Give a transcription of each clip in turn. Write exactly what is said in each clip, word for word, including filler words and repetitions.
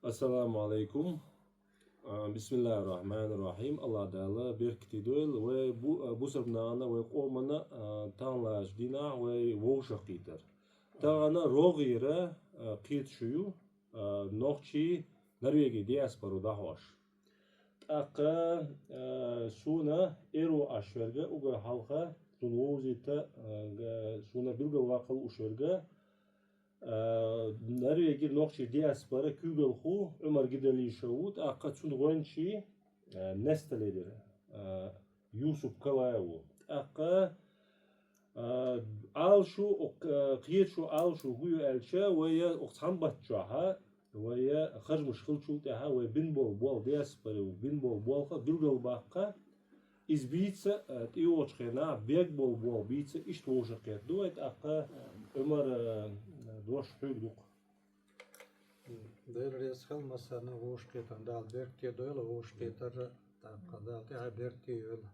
Ассаламу алейкум. А, бисмиллахир рахманир рахим. Аллах Дала беркате дойла вай бу-, а, бусалба нахана, вай къомана, а, таханлерча дийнахьа вай вовшахкхетар. Тахан рогӀера, а, кхеташ ю, а, нохчий Норвеге диаспоре дахьаш. ТӀаккха, а, суна эр ва аш верга, уггар хьалха, суна вовзийта, а, га-, суна билгал ваккхал уш верга, а, Норвегера нохчий диаспора куьйгалхо Ӏумар Гидалишев ву, тӀаккха цун гӀоьнчий, а, Несталедер, а, Юсуп Калаев ву. ТӀаккха, а, Ӏалашо, ок-, а, кхеташо Ӏалашо хӀу ю аьлча, вай укх цхьан баттахьа, вай харжамаш хилчул тӀехьа, вай бина бола болх, диаспоре бина бола болх билгал баккха, иза бийца, а, тӀейогӀучу хенахь бегболу болу бийца иштта вовшахкхетар ду вай, тӀаккха Ӏумар, а, дош хьоьга ду-кх. Дела реза хила массарна вовшахкхетарна, Дала беркате дойла вовшахкхетар, тӀаккха Дала тӀаьхьа беркате йойла.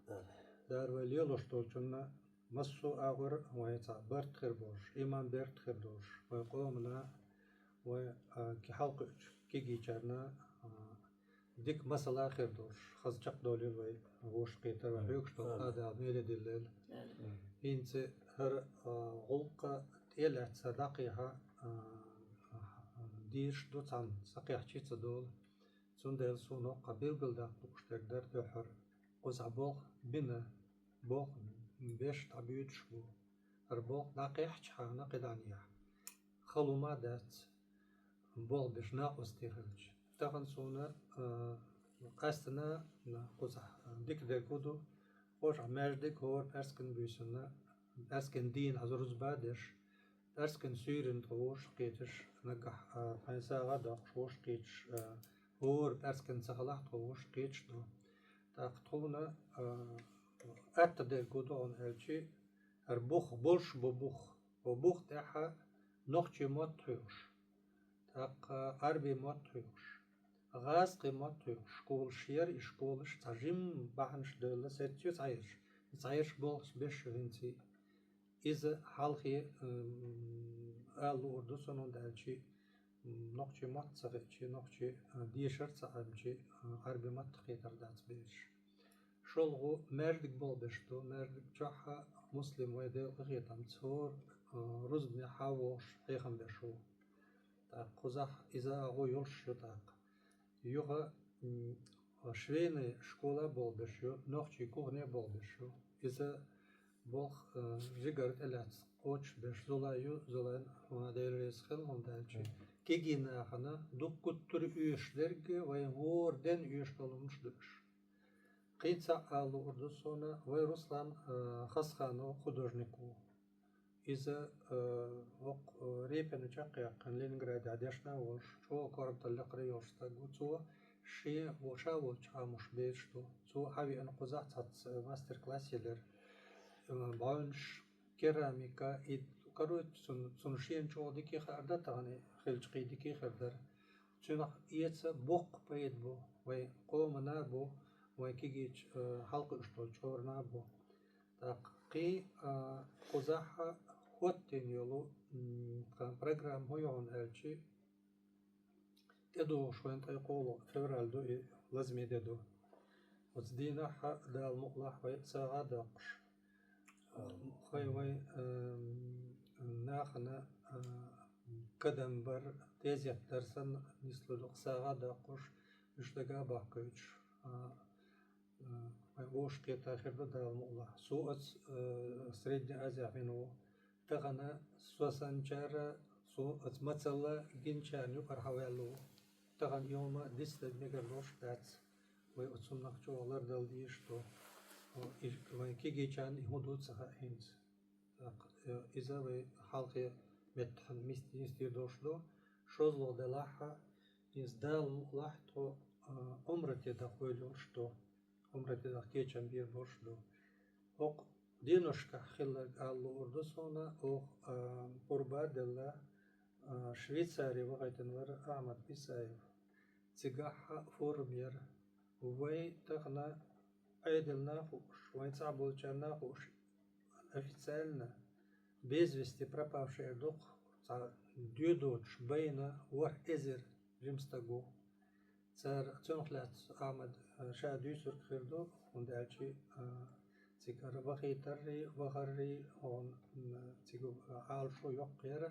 Дала вай лелош долчунна массо а агӀор вайн цхьа барт хир болуш, иман беркате хир долуш, вайн къомана, вайн, а, ки-, хьалкхуьучу кегийчарна, а, дика масала хир долуш, хаза чекхдолийла вай вовшахкхетар, вай хьоьгуш долу Дала мел диллийла. ХӀинца хӀара, а, гӀуллакх тӀе а лаьцна дӀакхехьа, а, а, дезаш ду цхьанна, сакхехьчий ца долу. Цундела суна хӀокху билгалдаккха лууш дерг дара дуьххьара. Кхузахь болх бина, болх беш дӀабуьйцуш бу. ХӀара болх дӀакхехьчахьана кхидӀанехьа, хала хӀума а дац, болх беш накъостий хилча. Тахана суна, а, къаьстина, а, кхузахь, а, дика дерг хӀун ду, хӀокху маьждиг хӀора пӀаьраскан буьйсанна, пӀаьраскан дийнахь рузба а деш, пӀаьраскан суьйранна тӀе вовшахкхеташ, нагахь, а, тхайн сагӀа а доккхуш вовшахкхеташ, а, хӀора пӀаьраскан ца хилахь тхо вовшахкхеташ ду. ТӀаккха тхуна, а, атта дерг хӀун ду хьуна аьлча, хӀара бух, болуш бу бух, хӀокху бух тӀехь нохчийн мотт хьоьхуш, тӀаккха Ӏарбийн мотт хьоьхуш, гӀазкхийн мотт хьоьхуш школаш яра, и школаш цхьа жимма бахьанаш девлла сецна ю цхьаерш. Цхьаерш болх беш ю хӀинца. Иза хьалхе, м, ала луур ду суна, хӀунда аьлча, м, нохчийн мотт ца хиъча, нохчийн, а, дешар ца Ӏемча, а, Ӏарбийн маттах кхетар дац бераш. ШолгӀа, маьждиг болх беш ду, маьждиг чохь а муслим вай Делан къинхетамца хӀора, а, рузбане хьан вогӀуш хьехам беш ву. ТӀаккха кхузахь иза а гӀо йолуш ю тӀаккха. Юха, м, швейная школа болх беш ю, нохчийн кухня болх беш ю. Иза болх, а, жигара тӀелаьцна кхочушбеш Зулай ю, Зулайна, а, Дела реза хила, хӀунда аьлча кегий нахана дуккха гуттар а оьшуш дерг, вайн хӀора ден оьшуш долу хӀуманаш ду уьш. Кхин цхьаъ ала луур ду суна, вай Руслан, а, Хасханов художник ву. Иза, а, хӀокху, а, Репина чекхъяьккхина Ленинградехь дешна а волуш, чӀогӀа корталла лекхара йолуш стаг ву. Цо шен, ша волчу Ӏамош бераш ду. Цо хьавеана кхузахь цхьацца мастер-класс елира. А, бӀаьвнаш, керамика, и, короче, цунна, цунна шена чӀогӀа дика хаар дара тахана, хилча кхин дика хир дара. Цунах эца боккха пайда бу, вайн къомана а бу, вайн кегийчу, а, хьалкхуьуш долчу чкъурана а бу. ТӀаккха кхин, а, кхузахь а хӀоттийна йолу, м, тхан программа хӀун ю хьуна аьлча, тӀедогӀуш вайн ткъе кхоалгӀа февраль ду и, лазаме де ду. Оцу дийнахь а Дала мукъалахь вай сагӀа а доккхуш, хӀай вай, а, нахана, а, кадам бар, тезет дар санна, нислур ду-кх сагӀа а доккхуш, уьш дага а бахкуьйтуш, а, а, вай вовшахкхетар хир ду Дала мукъалахь. Со оцу, а, Средняя Азия вина ву. Тахана со санначара, со оцу мацалла гиначарна юкъара хьаваьлла ву. Тахана и хӀума дицдан мегар долуш дац. Вай оцунах чӀогӀа лардала дезаш ду. О, и, вайн кегийчарна и хӀун ду ца хаьа хӀинца. ТӀаккха, э, иза вай хьалхе меттахь нис-, нисдийр долуш ду. ШозлагӀа делахь а, иза Дала мукъалахь тхо, а, Ӏумрате даха хьуьйла йолуш ду. Ӏумрате даха кечам бийр болуш ду. ХӀокху деношкахь хилларг ала луур ду суна, оха, а, къурба а делла, а, Швейцаре вахийтина вара Ахьмад Исаев. Цигахь а форум яра. Вай тахана Ӏедална а хууш, вайн цӀахь болчарна а хууш, официально без вести пропавший эр ду-кх, цхьа доьдоцуш байна ворхӀ эзар жима стаг ву. Цар цунах лаьцна Ахьмада, а, ша дуьйцург хир ду, хӀунда аьлча, а, цигара вахийтаррий, вахаррий, хьуна, м, цига, а, Ӏалашо йоккха яра,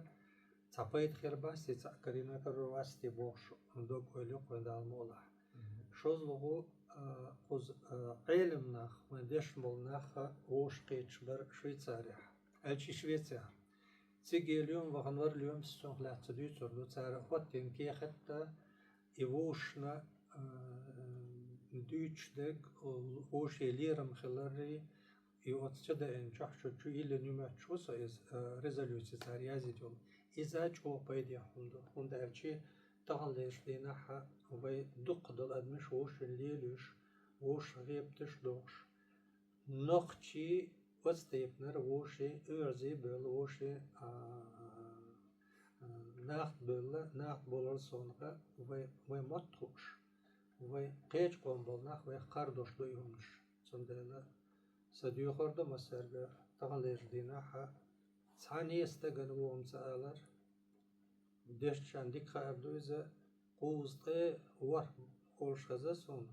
цхьа пайда хир бац те, цхьа карина карор вац те бохуш, дог-ойла йоккха вайн Дала мукъалахь. ШозлагӀа, а, кхуза, а, Ӏелам нах, вайн дешна болу нах вовшах кхеташ бара Швейцарехь, аьлча Швецехь. Цига лоьма вахана вара, лоьмас цунах лаьцна дуьйцур ду, цара хӀоттийна кехат а, и вовшашна, а, дуьйцуш дерг, вовшийн лерам хиларрий, и оцу чу даьӀина чохь чу, чу йиллина ю моьттуш ву со иза, а, резолюци цара язйина йолу. Иза чӀогӀа пайдехь хӀума ду, хӀунда аьлча таханлерчу дийнахь вай дукхах долу адамаш вовшашна лелош, вовшашна гӀебаташ дохуш, нохчий оцу тайпанара вовшийн оьгӀазе а бевлла, вовшийн, а, а, нахда бевлла, нахда боларал совнаха вай, вай мотт хууш, вай кхечу къоман болу нах вайх кхардош ду и хӀуманаш. Цундела сан доьхур ду массаьрга таханлерчу дийнахь цхьанне а стагана вон ца алар, дешчарна дика хаар ду иза, кхузткъе ворхӀ олуш хеза суна,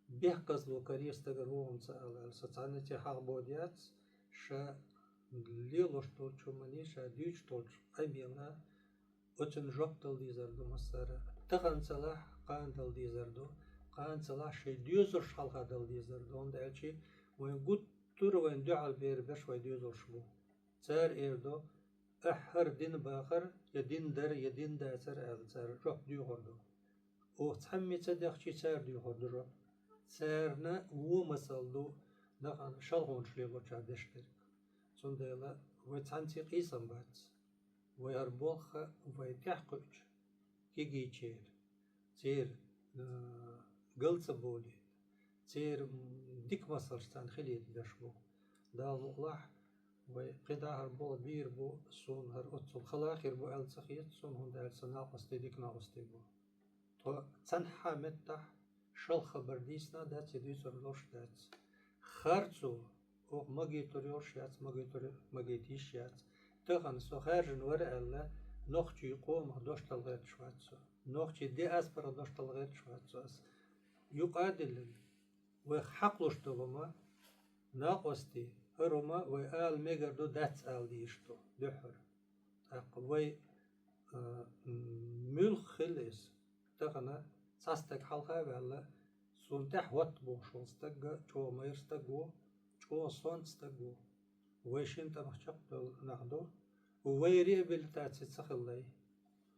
бехказло каре стагана вон ца ала аьлла, со цхьанна а цӀе хьахабоду яц, ша лелош долчу хӀуманна, ша дуьйцуш долчу къамелна оцунна жоп дала дезар ду массара. Тахана ца лахь, кхана дала дезар ду, кхана ца лахь, шайн доьзалш хьалха дала дезар ду, хӀунда аьлча вайн гуттара а вайна дуьхьал бер берш вайн доьзалш бу. Цара эр ду, ахь хӀара дина бахара, я дина дара, я дина дацара аьлла, цара жоп доьхур ду. Оха цхьамма ца дехчий, цара доьхур ду жоп. Царна вон масал ду, дахана шалхонаш лелочара деш дерг. Цундела вай цхьаьнцций къийсам бац. Вай хӀара болх а вай тӀехь кхуьучу кегийчеран, церан, а, гал ца болийта, церан, м, дика масалш царна хилийта беш бу. Дала мукъалахь, вай кхидӀа хӀара болх бийр бу, суна хӀара оццул хала хир бу аьлла ца хета суна, хӀунда аьлча сан накъостий дика накъостий бу. Тхо цхьанхьа меттахь шалха хабар дийцина а дац, я дуьйцур долуш а дац. Харцо, оха магийтур йолуш яц, магийтур, магийта йиш яц. Тахана со хаьржина вара аьлла, нохчийн къомах дош дала гӀерташ вац со. Нохчийн диаспорах дош дала гӀерташ вац со ас. Юкъа а диллина, вайх хьакхалуш долу хӀума, накъостий, хӀара хӀума вай ала мегар ду, дац ала дезаш ду, дуьххьара. ТӀаккха вай, а, м, муьлха хила иза? Тахана цхьа стаг хьалха а ваьлла, суна тӀехь хӀотта бохуш волу стаг а чӀогӀа майра стаг ву, чӀогӀа сонта стаг ву. Вай шина тӀамах чекхдевлла нах ду. Вай реабилитаци ца хилла.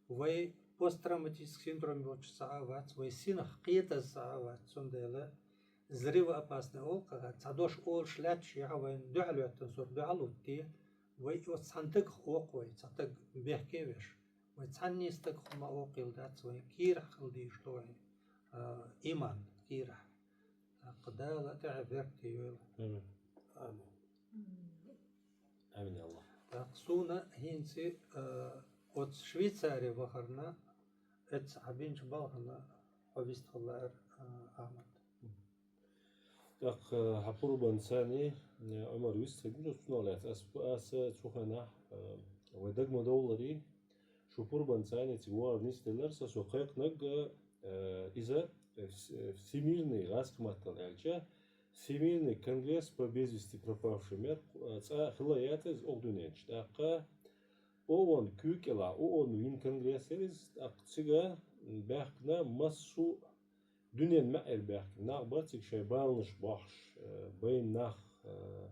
Вай посттравматический синдром йоцуш цхьа а вац, вай синах кхетаза цхьа а вац, цундела взрывоопасный олу-кх, цхьа дош олуш лаьтташ яхьа вайна дуьхьал йоьттан сурт дуьхьал уттий, вай оцу цхьана тагах окху вай, цхьа таг бехке а веш. Вай цхьанний стагах ма окхийла дац, вайн кийрахь хила дийш ду вайн, а, иман кийрахь. ТӀаккха Дала тӀаьхье беркате йойла. Амин. Амин. Амин, я АллахӀ. ТӀаккха суна хӀинца, а, оцу Швейцаре вахарна, эцца хьан бинчу балхана хьо вистхила лаьара, а, Ахьмад. ТӀаккха хьан пурбанца цхьаьна, э, Ӏумар вистхилира цунах лаьцна. Ас, аса цу хенахь, э, вай дага ма довларий, шу пурбанца цхьаьна цига вахар нисделлара, сан со кхайкхинарг, э, иза, э, вс-, э, всемирный, гӀазкхийн маттахь аьлча, Всемирный конгресс по без вести пропавшим яра, э, цӀа хила яц иза оха дуьнен чу. ТӀаккха ООН куьйга кӀелахь, ООН вина конгресс яра иза, тӀаккха цига, м, баьхкина массо а дуьненан маьӀӀера баьхкина нах бара, цига шайн баланаш бохьуш, э, байна нах, э,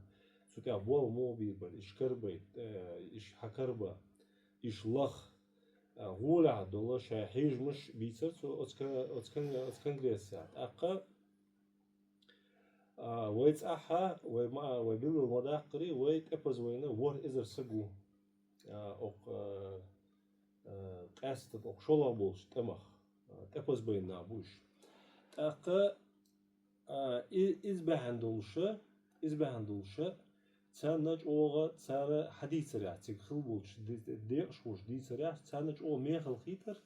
цу тӀехь болх муха бийр бара, иш карабайта, э, иш хьакарабан, иш лаха, э, гӀолехь долу шайн хьежамаш бийцара цо оцу кон-, оцу кон-, оцу конгрессехь. ТӀаккха, а, вай цӀахь, вай ма, вай билгал ма даккхарий, вай тӀепаза вайна ворхӀ эзар саг ву. А, окху, а, а, къаьстина окху шолгӀа болчу тӀамах, а, тӀепаза байна нах бу уьш. ТӀаккха, а, и-, иза баьхьна долуша, иза баьхьна долуша, царна чӀогӀа цара хьадийцарехь, цига хила болчу де-, декъашхоша дийцарехь, царна чӀогӀа мехала хийтара,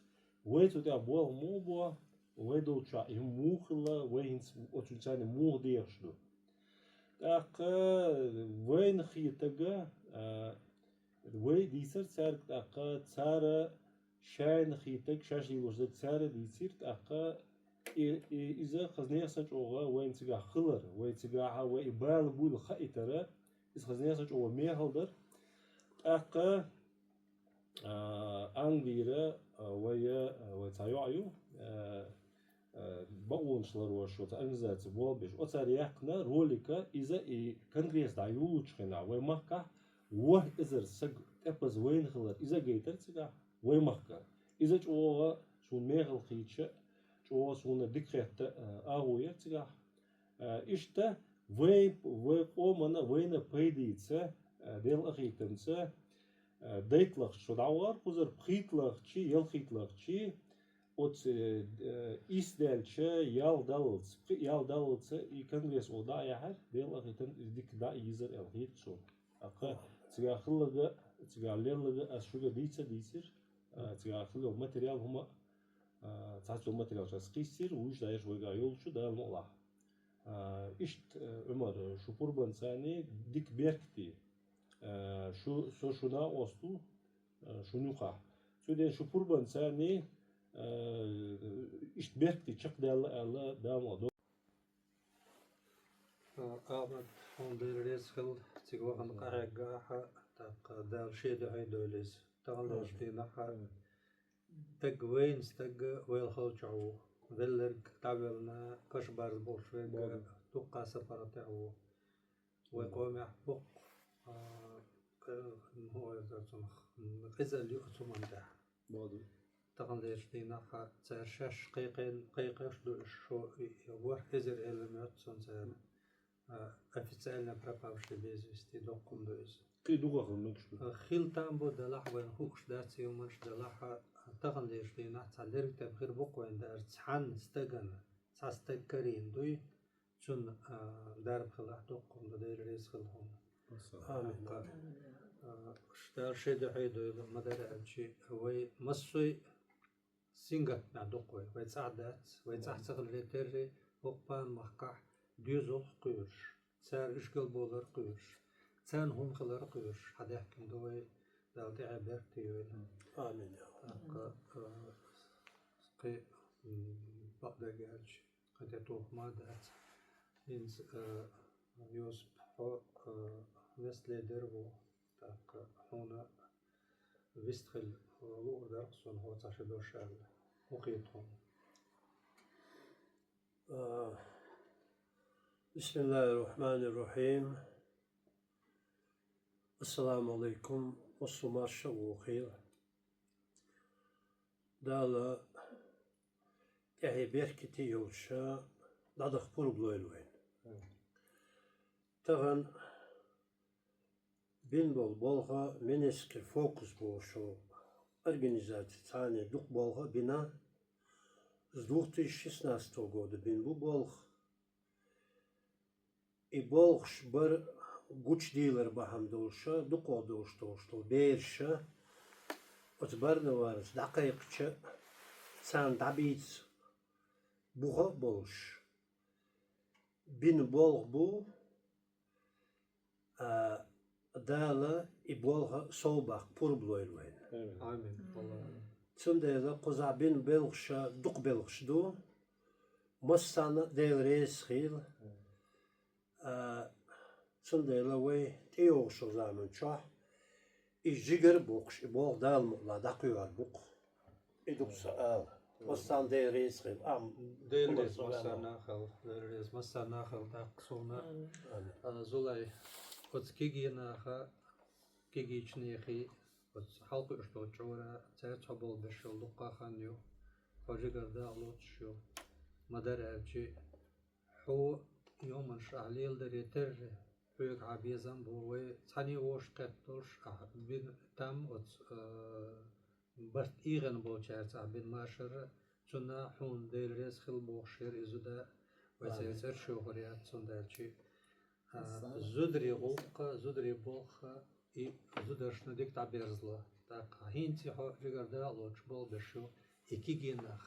вай цу тӀехь болх муха бо, вай долчохь и хӀума муха хилла, вай хӀинца оцу царна муха дехаш ду. ТӀаккха вайна хетарг, а, вай дийцара цаьрга, тӀаккха цара шайна хийтаг, шаьш лелош дерг цара дийцира, тӀаккха и, и, иза хаза нехан санна чӀоагӀа вайна цигахь хилар, вай цигахьа, вай и бала буйла хаийтара, иза хаза нехан санна чӀоагӀа мехала дара. ТӀаккха, а, Английра, а, вай, а, вай цхьа йоӀ ю, а, а, бакъонаш ларвеш, оцу организаци болх беш. Оцара яьккхина ролика, иза и конгресс дӀайолалучу хенахь вай махкахь ворхӀ эзар саг тӀепаза вайна хилар, иза гайтар цигахь вай махка. Иза чӀогӀа суна мехала хийтача, чӀогӀа суна дика хетта, а, агӀо яра цигахь. А, иштта вай, вай къомана, вайна пайдица, а, Делан къинхетамца, а, дайтталагӀча, со дӀавахара кхузара пхийтталагӀчий, ялхийтталагӀчий, оцу, э, э, ийс даьлча, ял даллалц, пхи ял даллалца и конгресс оха дӀа а яьхьира, Делан къинхетамца иза дика дӀа а йийзира аьлла хета суна. ТӀаккха цигахь хилларг, цигахь лелларг ас шуьга дийца а дийцира, а, цигахь хилла материал хӀума, а, цхьацца материал шаьш кхийсира, вуьйш дӀаерш вайгахь йолчу Дала мукъалахь. А, иштта, э, Ӏумар, шу пурбанца дика беркате, а, шу, со шу накъост ву, а, шуна юкъахь. Цундела шу пурбанца, а, иштта беркате чекхдаьлла аьлла, Дала мукъалахь. Ахьмад, хьуна Дела реза хила, цига вахана къахьегна ахьа, тӀаккха Дала шен дуьхьа дойла иза. Таханлерчу дийнахьа стаг вайна, стаг вайл халчохь ву. Велларг дӀавеллина, каш-барз болуш верг дуккха сапаргӀа тӀехь ву. Вай къомехь боккха, а, к-, хӀун оьзар цунах, къизалла ю оцу хӀуманна тӀехь. Таханлерчу дийнахьа цара шаьш кхайкхийна, кхайкхош ду уьш, шо и, и ворхӀ эзар элира моьтту суна цара. А, официально пропавший без вести доккха хӀума ду иза. Кхин дукха хила мегаш ду. А, хила там бу делахь, вайна хууш дац и хӀуманаш делахь, а, таханлерчу дийнахь цхьа лерг тӀе хир бу-кх вайна дара цхьана стагана, цхьа стаг карийна дуй, цунна, а, дарба хилахь доккха хӀума ду, Дела реза хила хьуна. Амин. ТӀаккха, а, Дала шен дуьхьа дойла, ма-дарра аьлча, вай массо а сингаттамехь ду-кх вай, вай цӀахь дац, вай цӀахь ца хиларе терра, хӀокху пана махкахь доьзалх кхоьруш, цара уьш галбовлар кхоьруш, царна хӀума хилар кхоьруш, хьадаьхкина ду вай, Дала тӀаьхье беркате йойла. Амин, я АллахӀ. ТӀаккха, а, кхин, м, бакъдерг аьлча, кхин тӀе тоха ма дац. ХӀинца, а, Йосип, хьо, а, месле дер ву, тӀаккха хьуна вист хила луур дара-кх суна хьо цхьа ши дош аьлла. ХӀун хета хьуна? А, бисмиллахӀир-рахьманир-рахьим. Ассаламу Ӏалайкум. Массо а марша вогӀийла. Дала тӀаьхье беркате йолуш дӀадаха пурба лойла вайна. Тахана бина болу болх, Минскер фокус бохучу организаци цхьаьна дукха болх а бина, с двух тысяч шестнадцатого года бина бу болх. И болхаш бар гучудийлар бахьана долуш, дукхах долуш долуш долу бераш оцу Барнаварца дӀакхайкхича, царна дӀабийца буха а болуш, бина болх бу, а, Дала и болх совбаккха пурба лойла вайна. Амин. Амин. Цундела кхузахь бина белхаш дукха белхаш ду, массарна а Дела реза хила. А, цундела вай тӀейогӀучу заман чохь и жигара а боккхуш, и болх Дала мукъалахь дӀакхоьхьур бу-кх. И дукха ца ала. Массарна Дела реза хила. Ам, Дела реза массарна а хила, Дела реза массарна а хила, тӀаккха суна, а, Зулай, оцу кегий наха, кегийчу нехан, оцу хьалакхуьуш долчу чкъура, цаьрца хьо болх беш йолу дуккха а хан ю, хьо жигара дакъа лоцуш ю, ма-дарра аьлча, хьо йоманаш ахь леладаре терра, хьоьга хьан безам бу, вай цхьаьний вовшах кхетталуш ахь бина там оцу, а, барт ийгӀина болчаьрца ахь бина машар, цунна хьуна Дела реза хила бохуш яра и зуда, вай церан цӀераш йохур яц, цундела аьлча, а, зударий гӀуллакх, зударий болх, и зударшна дика дӀаберзало. ТӀаккха хӀинца хьо жигара дакъа лоцуш болх беш ю, и кегий нах.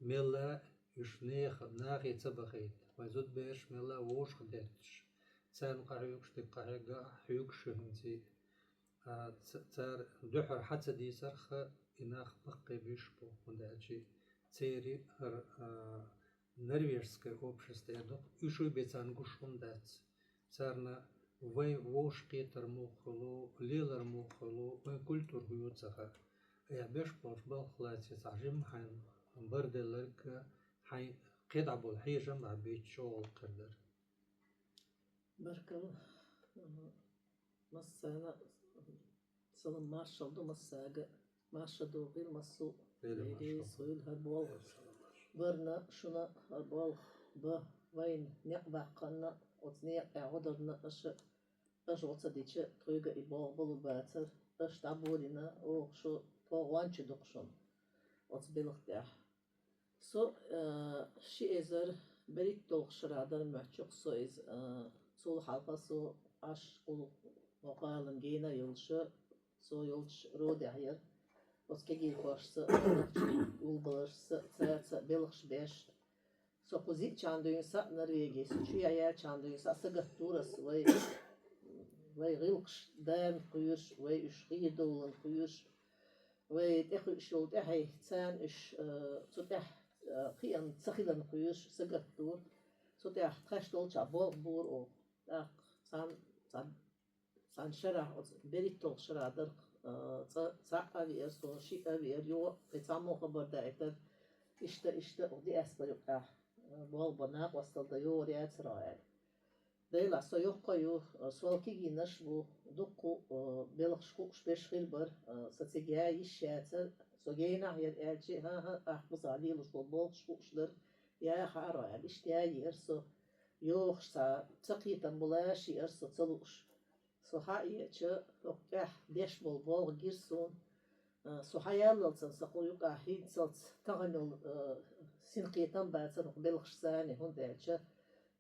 Мелла уьш нехан, нахе ца бахийта, вайн зудабераш мелла вовшах детташ, царна къахьоьгуш дерг къахьегна ахь, хьоьгуш ю хӀинца. А, ц-, цара дуьххьара хьа ца дийцарх, и нах баккхий буьйш бу, хӀунда аьлча церан хӀара, а, норвежское общество яр дукха, уьш уй бецарна гуш хӀума дац. Царна вай вовшахкхетар муха хилар, лелар муха хилар, вайн культура хӀун ю ца хаьа. Айхьа беш болчу балха лаьцна цхьа жимма хьайна барделларг, хьайн кхидӀа болу хьежам а бийцча чӀогӀа кхердар. Баркалла. Массарна салам маршалла ду массаьрга. Марша догӀийла массо а. Дела Дела марша. Хуьлда хӀара болх. Барна шуна хӀара болх бан вайна некъ баккхарна, оцу некъа тӀехь гӀо дарна аша, аша гӀо ца дича, тхоьга и болх балур бацара, аша дӀаболийна, оха шу тхо гӀончий ду-кх шуна оцу белха тӀехь. Со, э, ши эзар берхӀитталгӀа шарахь дара моьттуш со иза, э, цул хьалха со Ӏаш гӀуллакх, хӀокху гӀалин гена йолуш, со йолчу Родехь яра. Оцу кегийрхошца, нохчийн гулбаларшца, цаьрца белхаш беш. Со кхуза йиъчарна дуьйна схьа Норвеге, со чу яьлчарна дуьйна схьа сагатдора ас вай, вай гӀиллакхаш дарна кхоьруш, вай уьш хийра довларна кхоьруш, вай тӀекхуьуш йолу тӀаьхье царна уьш, э, цу тӀехь, э, кхиам ца хиларна кхоьруш сагатдора. Цу тӀехь тхаьш долчохь болх бора оха. ТӀаккха цхьана, цхьана, цхьана шарахь, оцу берхӀитталгӀа шарахь дара, э, цкъа цхьаъ а веара суна, шиъ а веара, юха кхин цхьаммо хабар даийтара, иштта, иштта, оха диаспора юкъахь, э, болх бан накъосталла дан йогӀур яцара аьлла. Делахь, со йоккха а ю, сол кегийнаш а бу, дуккха а, э, белхаш хууш берш хир бара, э, со цига яа йиш яцара, со генахь яра аьлча, хӀан-хӀа, ахь кхузахь лелош болу болхаш хууш дара, яа хаьара аьлла, иштта яа еара со, йогӀуш цхьа ца кхетам болуш еара со ца лууш. Со хьаэцча, хӀокху тӀехь деш болу болх гира суна, А, со хьаяллалц сан кху юкъахь хӀинцалц тахана йолу, а, синкхетам бацара хӀокху белхашца, хӀунда аьлча,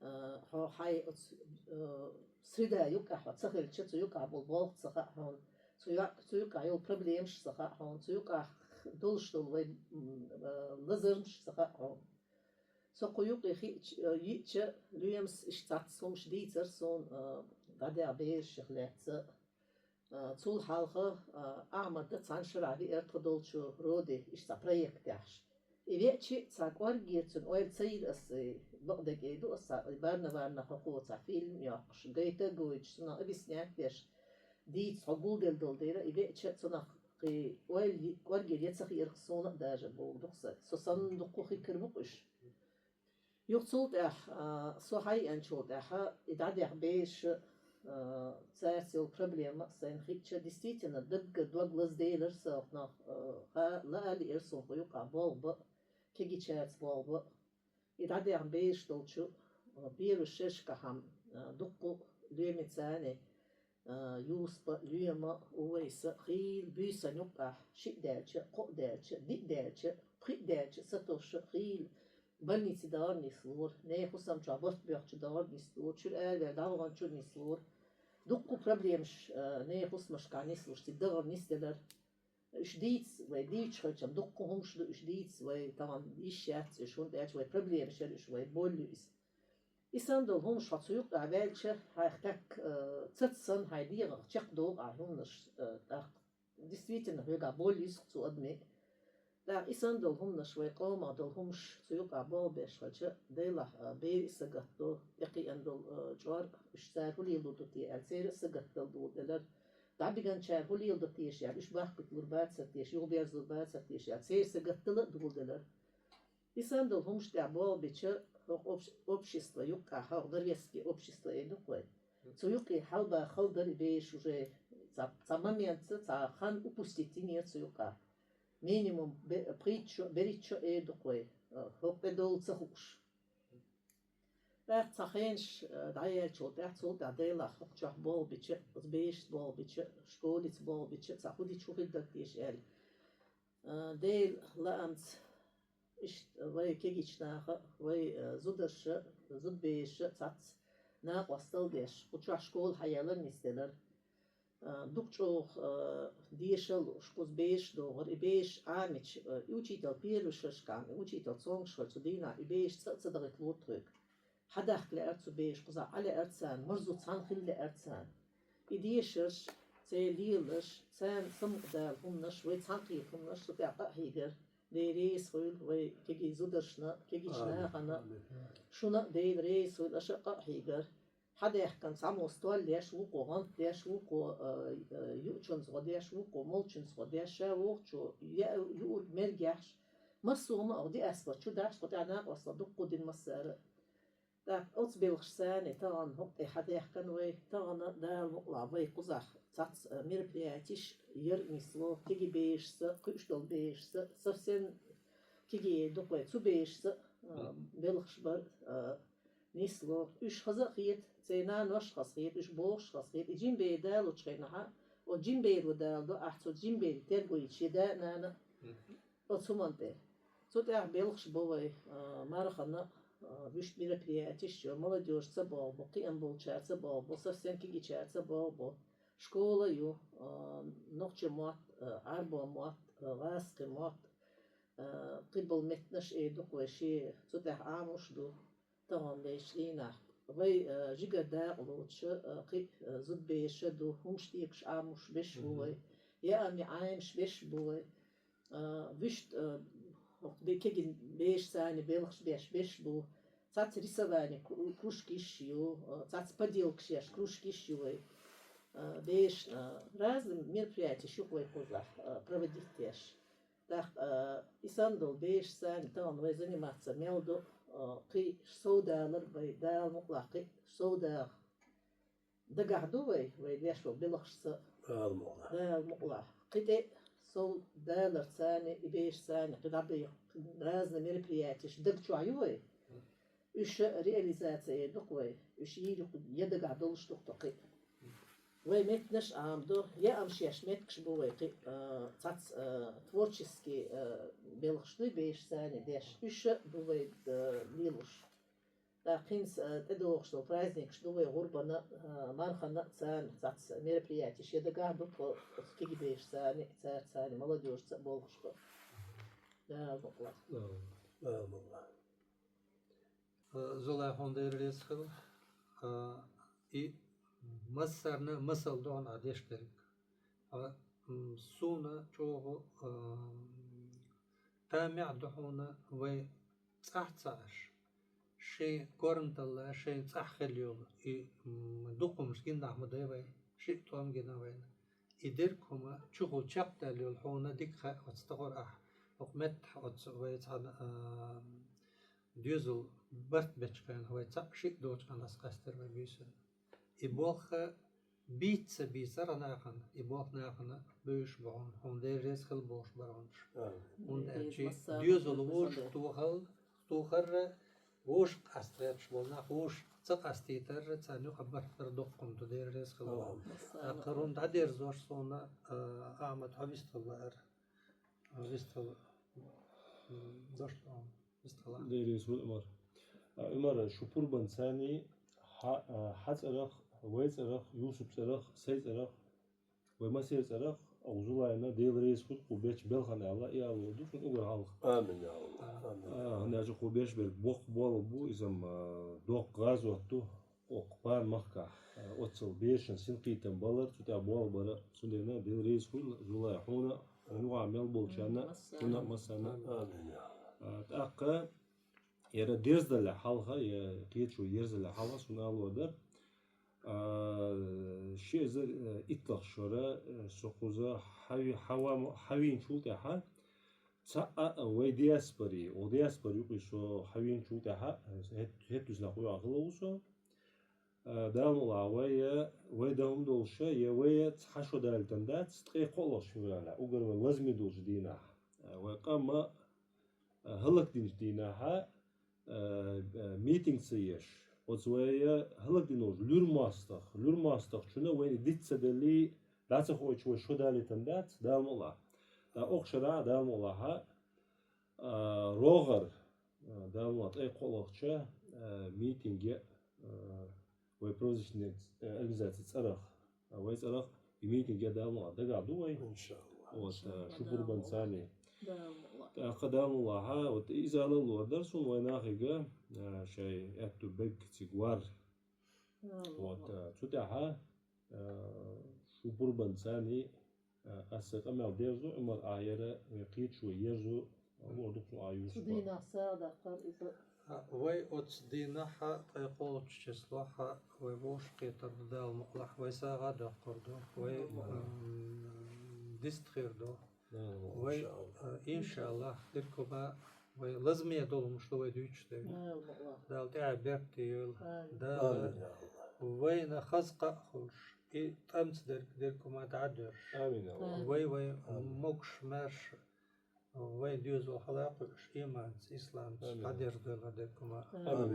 а, хьо хьайн оцу, а, среда юкъахь хьо ца хилча, цу юкъахь болу болх ца хаьа хьуна, цу ю-, цу юкъахь йолу проблемаш ца хаьа хьуна, цу юкъахь долуш долу вай, м, а, лазармаш ца хаьа хьуна. Со кху юкъе хиъча, а, йиъча, лоьмас иштта цхьацца хӀумаш дийцара суна, а, дӀадегӀа берашех лаьцна. А, цул хьалха, а, Ахьмада цхьана шарахь веара тхо долчу Роди иштта цхьа проект яхьаш. И веача цхьа кӀоргера цуьнан ойла ца йира ас, и бакъдерг эр ду ас, цхьа барна-барна хӀокхо цхьа фильм а йоккхуш, гайта а гойтуш, цунах объяснять деш, дийца хьо гулделла долу дела, и веача цунах кхин ойла йи-, кӀоргера я ца хиира суна а даже боху дукха сан. Со санна дуккха хир бу-кх уьш. Юха цул тӀаьхьа, а, со хьаеанчул тӀаьхьа, и дӀадехьа бераш, а, цаьрца йолу проблема а сайна хиъча, действительно, даггара дог лазделира сан хӀокхунах, а, ха-, лаа лиира суна кху юкъахь болх бан, кегийчаьрца болх бан. И дӀадехьа бераш долчу, а, первый шерашкахьа, а, дуккха а лоьмаца, а, Юсупа, Лоьма, Увайса, хийла буьйсан юкъахь, шиъ даьлча, кхоъ даьлча, диъ даьлча, пхиъ даьлча, сатосуш а хийла, больнице дахар нислора, нехан хӀусам чохь барт боьхча дахар нислора, чуьра араваьлла дӀаваханчуьра нислора. Дуккха а проблемаш, а, нехан хӀусамашкахь нислуш, цига дахар нисделара. Уьш дийца вай дийцча хилча-м, дуккха а хӀумаш ду уьш дийца, вай тахана йиш яц уьш, хӀунда аьлча вай проблемаш яра уьш, вай болу ю иза. И санна долу хӀумаш хьо цу юкъахь ваьлча, хьайх тӀаккха, э, цаца санна хьайн дегӀах чекхдоху ахь хӀуманаш, э, тӀаккха. Действительно, хьоьгахь болу йису цу адаме. ТӀаккха и санна долу хӀуманаш, вай къомах долу хӀумаш цу юкъахь болх беш хилча, делахь, э, бер а сагатдо, тӀекхиъна долу, э, чӀор, уьш цара хӀун лелор ду те аьлла, церан а сагатдала доладелара. ДӀабигначара хӀун леладо теша аьлла, уьш бахкуьйталур бацара теша, юхаберзалур бацара теша аьлла, церан сагатдала а доладелара. И санна долу хӀумаш тӀехь болх бича, хӀокху общ-, общество юккъахь, хӀокху норвежский общество эр ду-кх вай. Цу юккъе хьалабаха хала дара и бераш уже. Цхьа, цхьа моментца, цхьа хан упустить йинера цу юккъахь. Минимум бе-, пхийтта шо, берхӀитта шо эр ду-кх вай, хӀокху тӀе довла ца хууш. ТӀаккха цхьа хенаш, э, дӀаяьллачул тӀаьхьа, цул тӀаьхьа делахь хӀокху чохь болх бича, оцу бешаца болх бича, школица болх бича, цхьа хӀун дича хӀун хир дара теша аьлла. Э, Делан лаамца, иштта вай кегийчу наха, вай, э, зударша, зудабераша цхьацца накъосталла деш, кху чохь школа хьаялар нисделара. А, дукха чӀогӀа, а, дешал лууш, кхуза бераш догӀура, и бераш Ӏамича, а, и учитель первый шерашкахь, и учитель цомгуш хилча цу дийнахь, и бераш цкъа а ца дахийталора тхоьга. Хьадахка лаьара цу бераша, кхузахь Ӏа лаьара царна, марзо цхьаьна хила лаьара царна. И дешарш, Церан лелаш, царна самукъадала хӀуманаш, вай цхьаьнакхета хӀуманаш цу тӀа къа а хьийгар, Дела реза хуьлда вай кегий зударшна, кегийча нахана. Шуна а Дела реза хуьлда, аша а къа а хьийгар. Хьадаьхкина цхьаммо стол деш вукхо, гӀант деш вукхо, а, а, юучунца гӀо деш вукхо, молчунца гӀо деш, ша вохучо, я юург мергехьаш, массо а ма а диаспора чу даьхьаш, кху тӀехь накъостал дуккха дина массара. ТӀаккха оцу белхашца тахана хӀокху тӀе хьадаьхкина вай, тахана Дала мукъалахь вай кхузахь цхьацца, а, мероприятеш яр а нисло, кегий бешашца, кхуьуш долу бешашца, совсем кегий дукха вай цу бешашца, а, белхаш бар, а, нисло. Уьш хаза а хета, церан нанош хазахета, уьш бохуш хазахета. И жима бер далучу хенахь, оцу жима беро даладо ахь цу жима бере тергойчу шен да а, нана а. Оцу хӀуманна тӀе. Цу тӀехь белхаш бо вай, а, мархана, а, вуьшта мероприятеш йо, молодёжь ца богӀу бо, кхиам болчара ца богӀу бо, совсем кегийчара ца богӀу бо. Школа ю, а, нохчийн мотт, а, Ӏарбойн мотт, а, гӀазкхийн мотт, а, кхин болу меттанаш э дукха вай шен цу тӀехь Ӏамош ду. Тахана дайшна дийнахь. Вай, а, жигара дакъа лоцуш, а, кхин а, а, зудабераш а ду, хӀумаш тӀекуш Ӏамош беш бу вай. Яа а, Ӏамош беш бу вай. А, вуьшта, а, хӀокху бе-, кегий бешашца белхаш беш беш бу. Цхьацца рисовани кру-, кружкаш ю, а, цхьацца поделкаш еш кружкаш ю вай. А, бешан, а, разные мероприятеш ю-кх вай кхузахь, а, проводить деш. ТӀаккха, а, и санна долу бешашца тахана вай заниматься мел ду, а, кхин сов далар вай, Дала мукъалахь кхин сов даха. Дагахь ду вай, вай деш волу белхашца. Дала мукъалахь. Дала мукъалахь. Кхин тӀе сов даларца и бешашца кхин дӀабайха разные мероприятеш даг чохь ю вай. Уьш реализация ду-кх вай. Уьш йийр ю-кх, я дагахь долуш ду-кх тхо кхин. Вай меттанаш а Ӏамадо, яа а шаьш меттигаш бу вай кхин, а, цхьацца, а, творческий, а, белхаш дуй бешашца деш. Уьш а бу вай, а, лелош. ТӀаккха хӀинца, а, тӀедогӀуш долу праздникаш ду вай гӀурбана, а, мархана а, царна цхьацца мероприятеш я дагахь ду тхо оцу кегий бешашца, цаьрца, молодёжьца а болхуш бу. Дала мукъалахь. Дала мукъалахь. А, Зулай, хьуна Дела реза хуьлда. А, и массарна масал ду хьуна ахь деш дерг. А, м, суна чӀогӀа, а, тамехь ду хьуна вай цӀахь ца Ӏаш, шайн корматалла, шайн цӀахь хилла йолу и, м, дукха хӀумнаш гина нах ма дай вай, шиъ тӀом гина вайна. И дерг хӀума чухула чекхдаьлла йолу хьуна дика хаьа оцу тахара ахь, хӀокху меттахь оцу вай цхьана, а, доьзал барт бечу хенахь вай цхьаъ шиъ доцу хьан ас къаьстира вай буьйсанна. И болх бийца ца бийцара нахана, и болх нахана бевзаш бу хьуна, хьуна Дела реза хила бохуш бара хьуна уьш. ХӀунда аьлча доьзал вовшах тохал-, тохарра, вовшах къаста гӀерташ болу нах вовшах ца къастийтарра, царна юкъа барт дар доккха хӀума ду, Дела реза хила боху. ТӀаккха хӀума дӀадерзош суна, а, Ахьмад, хьо вистхила лаьара. Вистхила, м, дош ду хьуна. Дела реза хуьлда, Ӏумар. А, Ӏумар, шу пурбанца хьа-, а, хьан цӀарах, вай цӀарах, Юсупан цӀарах, сайн цӀарах, вай массеран цӀарах, оха Зулайна Дела реза хуьлда кху бечу белхан аьлла, и ала ду шуна уггар хьалха. Амин, я АллахӀ. Амин. А, хӀунда аьлча кху беш берг боккха болх бу, иза-м, а, доккха гӀазот ду. Окху Пан-махкахь, э, оццул бешан синкхетам балар, цу тӀехь болх бара, цундела Дела реза хуьлда, Зулай, хьуна, хьуна юкъахь мел болчарна, хьуна а массарна. Амин. А, тӀаккха, яра дерзадаллехь хьалха, я кхеташо ерзаллехь хьалха, суна ала лур дара. А, ши эзар, э, итталгӀа шора, э, со кхуза хьави-, хьава-, хьавийначул тӀаьхьа, цхьа а вай диаспори, о диаспори юкъе со хьавийначул тӀаьхьа, хӀет-, хӀеттуьйсна кхуьйгӀа хилла ву со. А, Дала мукъалахь, вай, вай дан хӀума долуша, я вай цхьа шо далийтан дац, ткъе кхоалгӀачу февралехь, уггар вай лазаме долчу дийнахь, а, вай къам а, хӀаллакдинчу дийнахьа, а, а, митинг ца еш, оцу вай хӀаллакдина долчу луьра мостагӀ, луьра мостагӀчунна вайна диц ца деллий, дӀа ца хоуьйтуш вай шо далийтан дац, Дала мукъалахь. Ткъа окху шарахь, Дала мукъалахьа, а, рогӀар, а, Дала мукъалахь, ткъе кхоалгӀача, а, митинге, а, вай правозащитный, а, организаци цӀарах, а, вай цӀарах и митинге, Дала мукъалахь, дагахь ду вай. ИншаАллахӀ. Вот, а, шу пурбанца. Дала мукъалахь. ТӀаккха, Дала мукъалахьа, вот иза ала лур дара суна вай нахе, а, шайн аьтту бегга цига вар. Дала мукъалахь. Вот, а, цу тӀаьхьа, а, Бурбан цани, а, аса къамел дерзу, Умар а яра, вай кхеташ вай ерзу, лур дукху а юсу. Цу дийнахьа сагӀа даккхар иза. А, вай оцу дийнахьа, ткъе кхоалгӀачу числохьа, вай вовшахкхетар ду Дала мукъалахь, вай сагӀа доккхур ду, вай, м, дистхир ду. Вай, иншаллах. А, иншаллах, диркума вай лазаме долу хӀумаш ду вай дуьйцуш дерг. Дала тӀаьхьа беркате йойла. Амин. Дала вайна хаза кхаъ хуьлуш, и тӀамца дерг диркума дӀа а доьрзуш. Амин. Вай, вай могуш-маьрша, вайн доьзал хьала а кхуьуш, иманца, исламца дӀадерзадойла диркума. Амин.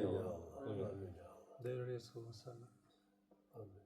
Дела реза хуьлда сагӀа. Амин.